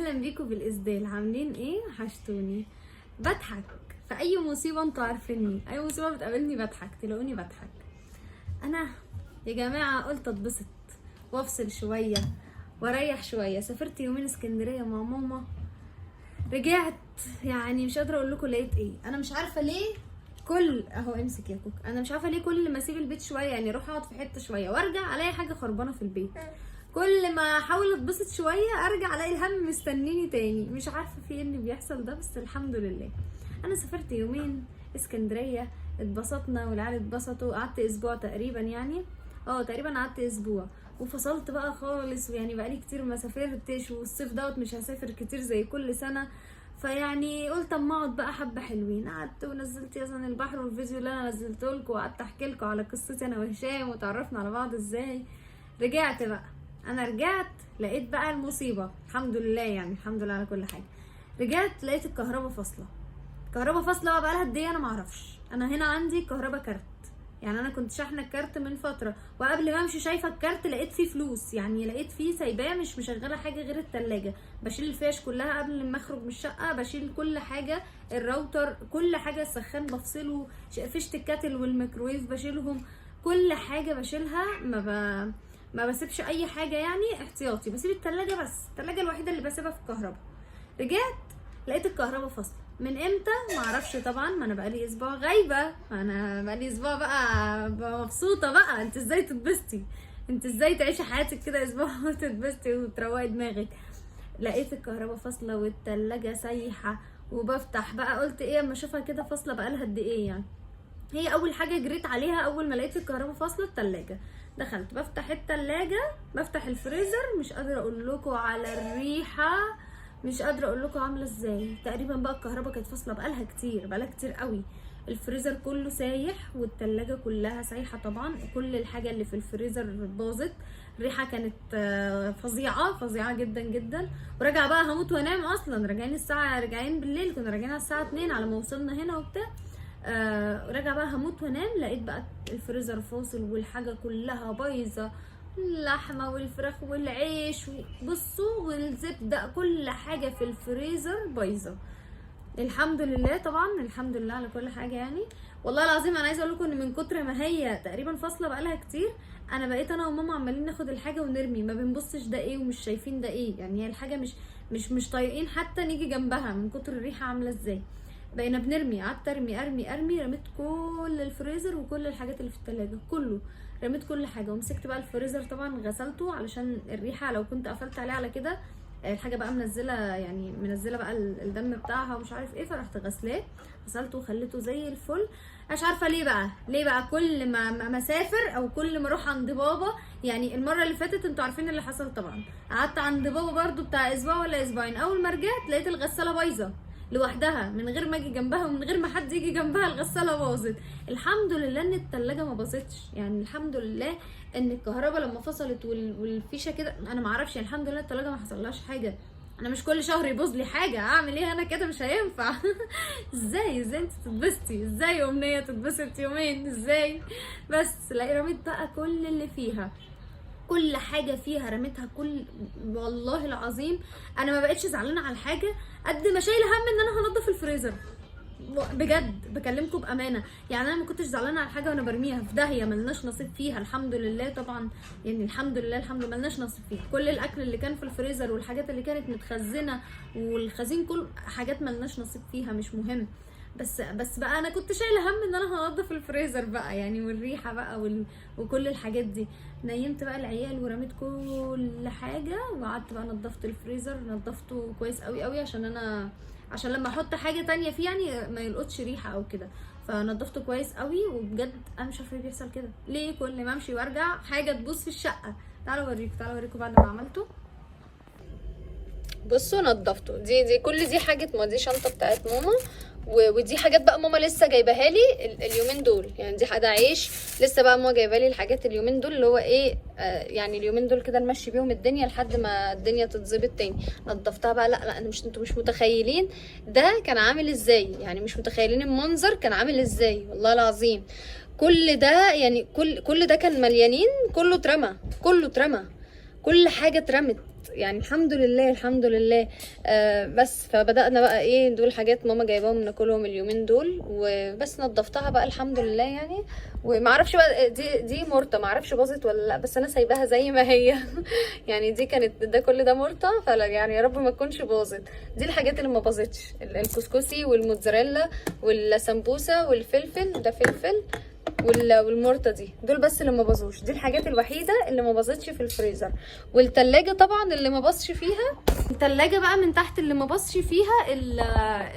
اهلا بيكم بالاسدال. عاملين ايه؟ وحشتوني. بضحك في اي مصيبه، انتوا عارفيني، اي مصيبة بتقابلني بضحك، تلاقوني بضحك. انا يا جماعة قلت اتبسط وافصل شوية واريح شويه. سافرت يومين اسكندرية مع ماما، رجعت يعني مش قادرة اقول لكم لقيت ايه. انا مش عارفه ليه كل اهو امسك يا كوك، انا مش عارفه ليه كل ما اسيب البيت شويه، يعني اروح اقعد في حتة شوية وارجع الاقي حاجة خربانة في البيت. كل ما احاول اتبسط شوية ارجع الاقي الهم مستنيني تاني. مش عارفه في ايه اللي بيحصل ده، بس الحمد لله انا سافرت يومين اسكندريه، اتبسطنا والعيال اتبسطوا. قعدت اسبوع تقريبا، يعني تقريبا قعدت اسبوع وفصلت بقى خالص. ويعني بقالي كتير ما سافرتش، والصيف دوت مش هسافر كتير زي كل سنه، فيعني قلت اما اقعد بقى حبه حلوين. قعدت ونزلت يزن البحر والفيديو اللي انا نزلته لكم، وقعدت احكي لكم على قصتي انا وهشام وتعرفنا على بعض ازاي. رجعت بقى، انا رجعت لقيت بقى المصيبة، الحمد لله يعني الحمد لله على كل حاجة. رجعت لقيت الكهرباء فاصلة، الكهرباء فاصلة بقى لها قد ايه انا معرفش. انا هنا عندي كهرباء كارت، يعني انا كنت شاحنة الكارت من فترة، وقبل ما امشي شايفه الكارت لقيت فيه فلوس، يعني لقيت فيه سايباه مش مشغله حاجة غير التلاجة. بشيل الفيش كلها قبل ما اخرج من الشقة، بشيل كل حاجة، الراوتر كل حاجة، السخان بفصله، فيشه ال kettle والميكرويف بشيلهم، كل حاجة بشيلها، ما بسيبش اي حاجة يعني احتياطي. بسيب التلاجة بس، التلاجة الوحيدة اللي بسيبها في الكهرباء. رجعت لقيت الكهرباء فاصلة من امتى معرفش طبعا، ما انا بقالي اسبوع غايبة، ما انا بقالي اسبوع بقى مبسوطة بقى. انت ازاي تتبسطي؟ انت ازاي تعيشي حياتك كده اسبوع وتتبسطي وتروقي دماغك؟ لقيت الكهرباء فاصلة والتلاجة سايحه، وبفتح بقى قلت ايه اما اشوفها كده فاصلة بقالها قد ايه يعني. هي اول حاجة جريت عليها اول ما لقيت الكهرباء فاصلة التلاجة. دخلت بفتح التلاجة، بفتح الفريزر، مش قادرة اقول لكم على الريحة، مش قادرة اقول لكم عامله ازاي. تقريبا بقى الكهرباء كانت فاصلة بقالها كتير، بقالها كتير قوي. الفريزر كله سايح والتلاجة كلها سايحه طبعا، كل الحاجة اللي في الفريزر باظت. الريحة كانت فظيعة فظيعة جدا جدا. وراجعه بقى هموت وانام اصلا، راجعين الساعة، راجعين بالليل، كنا راجعين على الساعة 2 على ما وصلنا هنا وبتاع. راجعه بقى هموت وانام، لقيت بقى الفريزر فاصل والحاجة كلها بايظة، اللحمة والفراخ والعيش بصوا والزبده، كل حاجة في الفريزر بايظة. الحمد لله طبعا، الحمد لله على كل حاجة يعني. والله العظيم انا عايزه اقول لكم ان من كتر ما هي تقريبا فاصلة بقالها كتير، انا بقيت انا وماما عمالين ناخد الحاجة ونرمي، ما بنبصش ده ايه ومش شايفين ده ايه، يعني هي الحاجة مش طايقين حتى نيجي جنبها من كتر الريحة عامله ازاي. بقينا بنرمي، قعدت ارمي ارمي ارمي، رميت كل الفريزر وكل الحاجات اللي في التلاجة كله، رميت كل حاجة. ومسكت بقى الفريزر طبعا غسلته علشان الريحة، لو كنت قفلت عليه على كده الحاجة بقى منزله، يعني منزله بقى الدم بتاعها ومش عارف ايه، فرحت غسلاه، غسلته وخليته زي الفل. مش عارفه ليه بقى، ليه بقى كل ما مسافر او كل ما اروح عند بابا، يعني المرة اللي فاتت انتوا عارفين اللي حصل طبعا، قعدت عند بابا برضو بتاع اسبوع ولا اسبوعين، اول ما رجعت لقيت الغسالة بايظة لوحدها من غير ما اجي جنبها ومن غير ما حد يجي جنبها، الغسالة باظت. الحمد لله ان التلاجة ما باظتش، يعني الحمد لله ان الكهرباء لما فصلت والفيشه كده انا ما اعرفش، يعني الحمد لله التلاجة ما حصلهاش حاجة. انا مش كل شهر يبوظ لي حاجة، اعمل ايه انا كده؟ مش هينفع. ازاي انت تتبسطي؟ ازاي امنية تتبسط يومين ازاي؟ بس لا، رميت بقى كل اللي فيها، كل حاجة فيها رميتها كل، والله العظيم انا ما بقتش زعلانة على الحاجة قد ما شايله هم ان انا هنضف الفريزر، بجد بكلمكم بامانه. يعني انا ما كنتش زعلانة على حاجة وانا برميها في داهية، ملناش نصيب فيها الحمد لله طبعا، يعني الحمد لله الحمد لله ملناش نصيب فيها. كل الاكل اللي كان في الفريزر والحاجات اللي كانت متخزنه والخزين كل حاجات ملناش نصيب فيها، مش مهم. بس بقى انا كنت شايله هم ان انا هنضف الفريزر بقى يعني، والريحه بقى وكل الحاجات دي. نيمت بقى العيال ورميت كل حاجة، وقعدت بقى نضفت الفريزر، نضفته كويس قوي قوي عشان انا، عشان لما احط حاجة تانية فيه يعني ما يلقطش ريحه او كده، فنضفته كويس قوي. وبجد انا مش عارفه ليه بيحصل كده، ليه كل ما امشي وارجع حاجة تبوظ في الشقة. تعالوا اوريكم، تعالوا اوريكم بعد ما عملته. بصوا نضفته، دي كل دي حاجة، ما دي شنطه بتاعت ماما، ودي حاجات بقى ماما لسه جايباها لي اليومين دول، يعني دي حاجة عيش لسه بقى ماما جايبه لي الحاجات اليومين دول، اللي هو ايه، يعني اليومين دول كده نمشي بيهم الدنيا لحد ما الدنيا تتظبط تاني. نضفتها بقى، لا لا انا مش، انتوا مش متخيلين ده كان عامل ازاي، يعني مش متخيلين المنظر كان عامل ازاي والله العظيم. كل ده يعني كل ده كان مليانين، كله اترمى، كله اترمى، كل حاجة اترمت. يعني الحمد لله الحمد لله. بس فبدأنا بقى ايه، دول حاجات ماما جايباهم ناكلهم اليومين دول، وبس نضفتها بقى الحمد لله يعني. ومعرفش بقى دي مرته، معرفش باظت ولا لا، بس انا سايباها زي ما هي. يعني دي كانت ده كل ده مرته، فلا يعني يا رب ما تكونش باظت. دي الحاجات اللي ما باظتش، الكسكسي والموتزاريلا والسمبوسه والفلفل، ده فلفل، والمرته دي، دول بس اللي ما باظوش. دي الحاجات الوحيدة اللي ما باظتش في الفريزر. والتلاجة طبعا اللي ما باظش فيها، التلاجة بقى من تحت اللي ما باظش فيها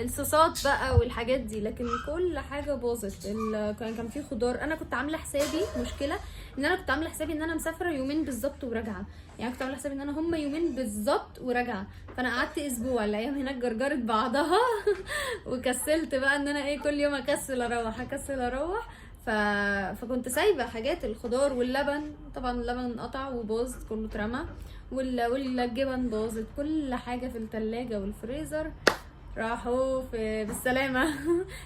الصوصات بقى والحاجات دي، لكن كل حاجة باظت. كان في خضار، انا كنت عامله حسابي، مشكلة ان انا كنت عامله حسابي ان انا مسافرة يومين بالظبط وراجعه، يعني كنت عامله حسابي ان انا هم يومين بالظبط وراجعه، فانا قعدت اسبوع. الايام هناك جرجرت بعضها وكسلت بقى ان انا ايه، كل يوم اكسل اروح اكسل اروح. فكنت سايبه حاجات الخضار واللبن، طبعا اللبن انقطع وباظ كله اترمى، والجبن باظت، كل حاجة في التلاجة والفريزر راحوا في بالسلامة.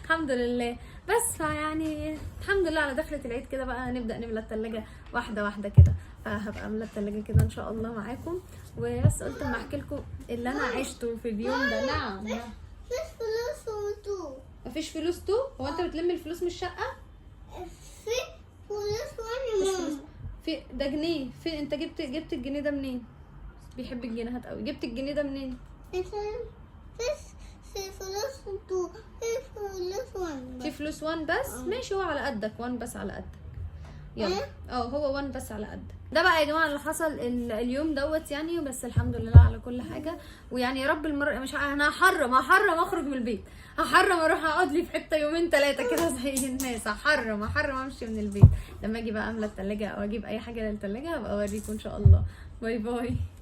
الحمد لله. بس فيعني الحمد لله على دخلة العيد كده بقى نبدا نملى التلاجة واحدة واحدة كده، فهبقى املى التلاجة كده ان شاء الله معاكم. وبس قلت اما احكي لكم اللي انا عشته في اليوم ده. نعم. مفيش فلوس وتو. مفيش فلوس تو؟ هو انت بتلم الفلوس من الشقة؟ في فلوس وانا ماما. في ده جنيه، في انت جبت الجنيه ده منين؟ بيحب الجنيهات قوي. جبت الجنيه ده منين؟ في في فلوس two، في فلوس one. في فلوس one بس؟ ماشي، هو على قدك one بس على قدك. يلا هو one بس على قدك. ده بقى يا جماعة اللي حصل اليوم دوت يعني، بس الحمد لله على كل حاجة. ويعني يا رب المرة مش انا هحرم اخرج من البيت، هحرم اروح اقعد لي في حتة يومين 3 كده زي الناس، هحرم امشي من البيت. لما اجي بقى املى التلاجة او اجيب اي حاجة للتلاجة هبقى اوريكم ان شاء الله. bye bye.